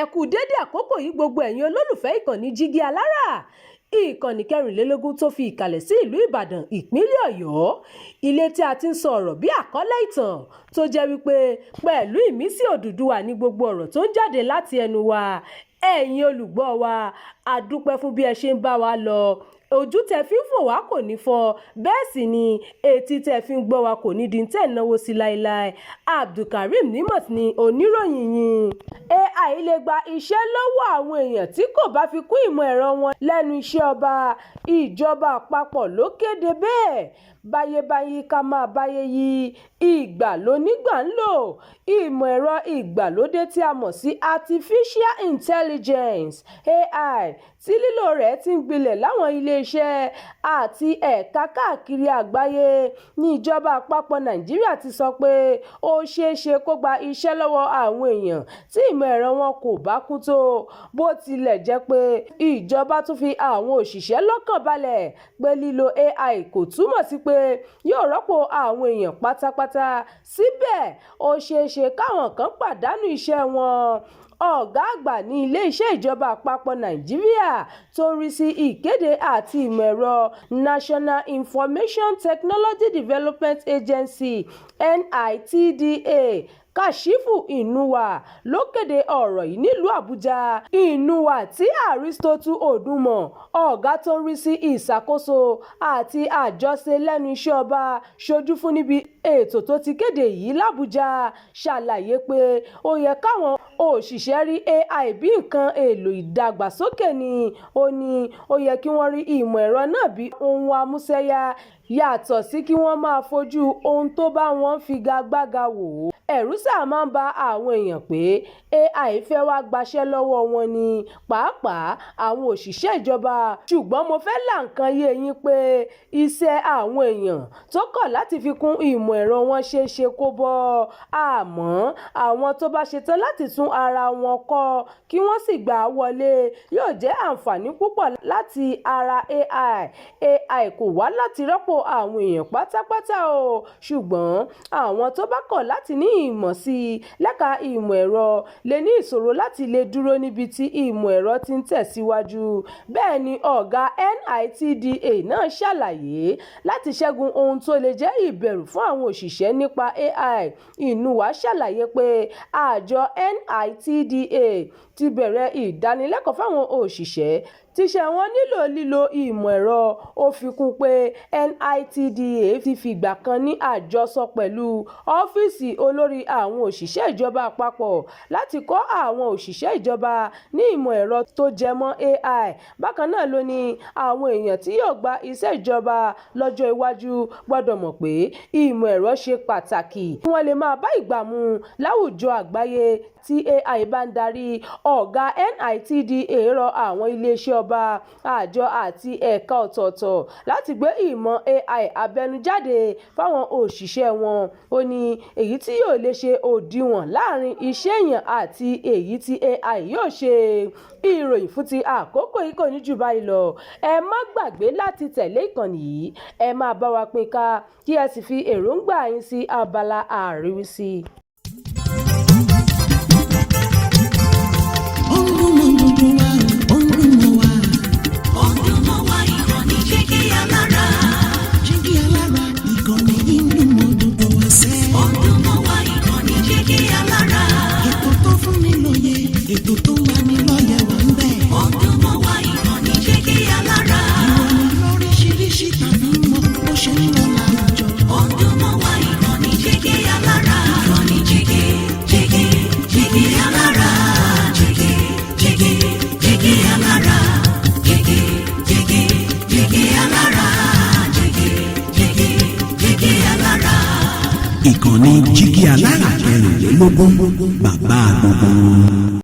Ẹ kú dédé àkókò yìí, gbogbo ẹ̀yin olólùfẹ́ ìkànnì Jígí Alára, ìkànnì 24 tó fi ìkàlẹ̀ sí ìlú Ìbàdàn, ìpínlẹ̀ Ọ̀yọ́, ilé tí a ti ń sọ ọ̀rọ̀ bí àkọlé ìtàn, tó jẹ́ wípé pẹ̀lú ìmísí Odùduwà ní gbogbo ọ̀rọ̀ tó ń jáde láti ẹnu wa. Ẹ̀yin olùgbọ́ wa, a dúpẹ́ fún bí ẹ ṣe ń bá wa lọ. Ojú tẹ fi ń fò wá kò ní fọ́, bẹ́ẹ̀ sì ni etí tẹ fi ń gbọ́ wa kò ní di tẹ̀ náwó sí láéláé. Abdulkareem Nimot ni oníròyìn yín. AI lè gba iṣẹ́ lọ́wọ́ àwọn èèyàn tí kò bá fi kún ìmọ̀ ẹ̀rọ wọn lẹ́nu iṣẹ́ ọba. Ìjọba àpapọ̀ ló kéde bẹ́ẹ̀. Báyébáyé, ká máa báyé yí, ìgbà lónígbà ń lò. Ìmọ̀ ẹ̀rọ ìgbàlódé tí a mọ̀ sí artificial intelligence, AI, tí lílò rẹ̀ ti ń gbilẹ̀ láwọn iléeṣẹ́ àti ẹ̀ka káàkiri àgbáyé ní ìjọba àpapọ̀ Nàìjíríà ti sọ pé ó ṣeé ṣe kó gba iṣẹ́ lọ́wọ́ àwọn èèyàn tí ìmọ̀ ẹ̀rọ wọn kò bá kún tó. Bó tilẹ̀ jẹ́ pé ìjọba tún fi àwọn òṣìṣẹ́ lọ́kàn balẹ̀ pé lílo AI kò túmọ̀ sí pé yóò rọ́pò àwọn èèyàn pátápátá, síbẹ̀ ó ṣeé ṣe káwọn kan pàdánù iṣẹ́ wọn. Ọ̀gá àgbà ní iléeṣẹ́ ìjọba àpapọ̀ Nàìjíríà tó ń rí sí ìkéde àti ìmọ̀ ẹ̀rọ, National Information Technology Development Agency, NITDA, Kashif Inuwa ló kéde ọ̀rọ̀ yìí nílùú Àbújá. Inuwa, tí Aristotle Odùmọ̀, ọ̀gá tó ń rí sí ìṣàkóso àti àjọṣe lẹ́nu iṣẹ́ ọba, ṣojú fún níbi ètò tó ti kéde yìí làbújá, ṣàlàyé pé ó yẹ káwọn òṣìṣẹ́ rí AI bí nǹkan èèlò ìdàgbàsókè ni. Ó ní ó yẹ kí wọ́n rí ìmọ̀ ẹ̀rọ náà bí ohun àmúṣẹ́yá, yàtọ̀ sí kí wọ́n máa fojú ohun tó bá wọn figagbága wò ó. Ẹ̀rù ṣáà máa ń ba àwọn èèyàn pé AI fẹ́ wàá gbaṣẹ́ lọ́wọ́ wọn ní, pàápàá àwọn òṣìṣẹ́ ìjọba, ṣùgbọ́n mo fẹ́ là nǹkan yé yín pé iṣẹ́ àwọn èèyàn tó kọ̀ láti fi kún ìmọ̀ ẹ̀rọ wọn ṣeé ṣe kó bọ́, àmọ́ àwọn tó bá ṣetán láti tún ara wọn kọ́ kí wọ́n sì gbà á wọlé yóò jẹ́ àǹfààní púpọ̀ láti ara AI. AI kò wá láti rọ́pò àwọn èèyàn pátápátá o, ṣùgbọ́n àwọn tó bá kọ̀ láti ní ìmọ̀ sí i lẹ́ka ìmọ̀ ẹ̀rọ lè ní ìṣòro láti lè dúró níbi tí ìmọ̀ ẹ̀rọ ti ń tẹ̀síwájú. Bẹ́ẹ̀ ni ọ̀gá NITDA náà ṣàlàyé. Láti ṣẹ́gun ohun tó lè jẹ́ ìbẹ̀rù fún àwọn òṣìṣẹ́ nípa AI, Inuwa ṣàlàyé pé àjọ NITDA ti bẹ̀rẹ̀ ìdánilẹ́kọ̀ọ́ fáwọn òṣìṣẹ́ tíṣẹ́ wọn nílò lílo ìmọ̀ ẹ̀rọ. Ó fi kún un pé NITDA ti fìgbà kan ní àjọsọ pẹ̀lú ọ́fíìsì olórí àwọn òṣìṣẹ́ ìjọba àpapọ̀ láti kọ́ àwọn òṣìṣẹ́ ìjọba ní ìmọ̀ ẹ̀rọ tó jẹ mọ́ AI. Bákan náà ló ní àwọn èèyàn tí yóò gba iṣẹ́ ìjọba lọ́jọ́ iwájú gbọ́dọ̀ mọ̀ pé ìmọ̀ ẹ̀rọ ṣe pàtàkì kí wọ́n lè máa bá ìgbà mu láwùjọ àgbáyé tí AI bá ń darí. Ọ̀gá NITDA rọ àwọn iléeṣẹ́ ọba, àjọ àti ẹ̀ka ọ̀tọ̀ọ̀tọ̀ láti gbé ìmọ̀ AI abẹ́nú jáde fáwọn òṣìṣẹ́ wọn. Ó ní èyí tí yóò lè ṣe òdiwọ̀n láàrin iṣẹ́ èèyàn àti èyí tí AI yóò ṣe. Ìròyìn fún ti àkókò yìí kò ní jù báyìí lọ. Ẹ má gbàgbé láti tẹ̀lé ìkànnì yìí, ẹ máa bá wa pín ká, kí ẹ sì fi èròǹgbà yín sí abala àríwísí. Ó ń dún mọ́ gbogbo wa, ó ń dún mọ́ wa. Ó ń dún mọ́ wa, ìkànnì Jígí Alára. Jígí Alára, ìkànnì yìí ń dún mọ́ gbogbo wa sẹ́. Ó ń dún mọ́ wa, ìkànnì Jígí Alára. Ètò tó fún ni lóye, ètò tó ń lani lọ́yẹ̀ wà ń bẹ̀. Ó ń dún mọ́ wa, ìkànnì Jígí Alára. Ìròyìn lóríṣiríṣi tàbí mọ́ bó ṣe ń lọ láwùjọ. Ó ń dún mọ́ wa, ìkànnì Jígí Alára. Ìkànnì Jígí, Jígí, Jígí Alára. Jígí, Jígí, Jígí Alára. Jígí, Jígí, Jígí Alára. Jígí, Jígí, Jígí Alára. Ìkànnì Jígí Alára 24, bàbá gbogbo wọn.